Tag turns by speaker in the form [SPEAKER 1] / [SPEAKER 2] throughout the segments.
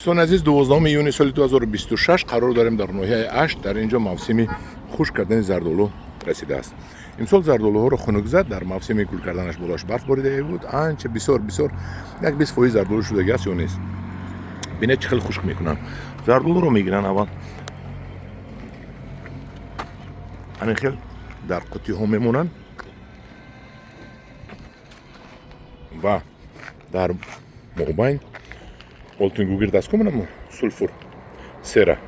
[SPEAKER 1] Дӯстони азиз, 12 июни соли 2026 қарор дорем дар ноҳияи Ашт. Дар ин ҷо мавсими хушк кардани зардолу расидааст. Имсол зардолуҳоро хунук зад, дар мавсими гул карданаш болоаш барф борида буд. Анча бисёр бисёр, як 20% зардолу шудаги аст ё нест. Бинед, чӣ хел хушк мекунанд. Зардолуро мегиранд аввал, ҳамин хел дар қуттиҳо мемонанд ва дар мобайн олтингугирд аст, куманамо сулфур, сера,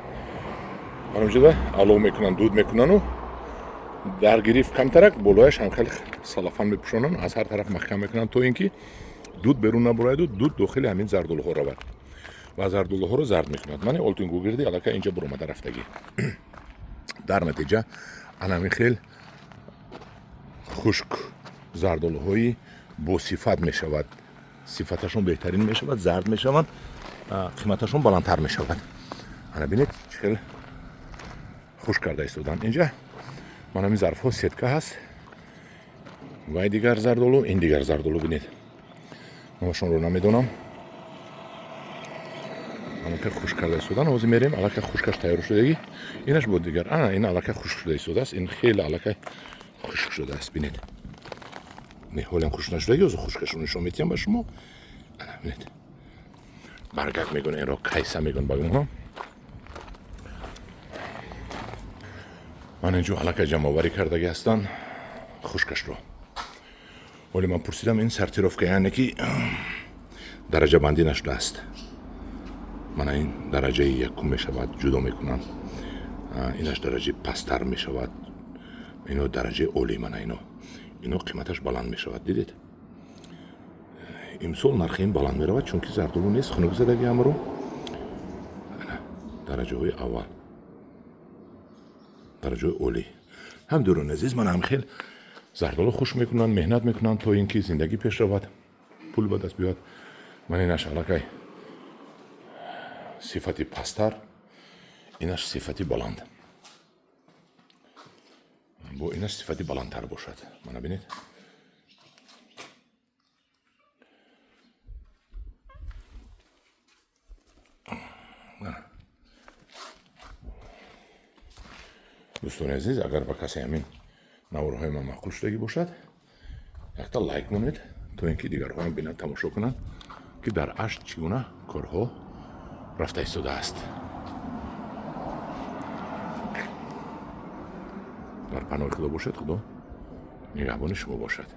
[SPEAKER 1] ҳаминҷода алов мекунанд, дуд мекунану дар гирифт камтарак болояш ҳам хеле салафан мепӯшонанд, аз ҳар тараф маҳкам мекунанд, то ин ки дуд берун набураду дуд дохили ҳамин зардолуҳо равад ва зардолуҳоро зард мекунад. Мани олтингугирди аллакай инҷа буромада рафтагӣ. Дар натиҷа анами хел хушк зардолуҳои босифат мешавад, сифаташон беҳтарин мешавад, зард мешаванд, қиматашон баландтар мешавад. Ана бинед, чӣ хел хушк карда истоданд. Инҷа ман ҳамин зарфҳо сетка ҳаст. Вай дигар зардолу, ин дигар зардолу. Бинед, номашонро намедонам. Аллакай хушк карда истодан. Ҳозир мерем, аллакай хушкаш тайёр шудагӣ. Инаш бо дигар, ана ин аллакай хушк шуда истодааст. Ин хеле аллакай хушк шудааст, бинед. Не, ҳолиам хушк нашудагӣ, ҳозир хушкашро нишон медиҳам ба шумо. Ана бинед, баргак мегӯн, инро кайса мегӯн ба гумонам. Ман инҷо аллакай ҷамъоварӣ кардагӣ ҳастанд хушкашро. Ҳоле ман пурсидам, ин сортировка, яъне ки дараҷабандӣ нашудааст. Мана ин дараҷаи якум мешавад, ҷудо мекунанд. Инаш дараҷаи пасттар мешавад, ино дараҷаи олӣ. Мана ино қиматаш баланд мешавад. Дидед, имсол нархи ин баланд меравад, чунки зардолу нест, хунук задаги амро. Дараҷаҳои аввал, дараҷаҳои олӣ. Ҳам дӯрони азиз, ман ҳам хел зардолу хуш мекунанд, меҳнат мекунанд, то ин ки зиндагӣ пеш равад, пул ба даст биёяд. Ман инаш аллакай сифати пасттар, инаш сифати баланд, бо инаш сифати баландтар бошад. Мана бинед. Дӯстони азиз, агар ба касе ҳамин наворҳои ман маъқул шудагӣ бошад, якта лайк монед, то ин ки дигарҳоам бинанд, тамошо кунанд, ки дар Ашт чӣ гуна корҳо рафта истодааст. Дар паноҳи Худо бошед, Худо нигаҳбони шумо бошад.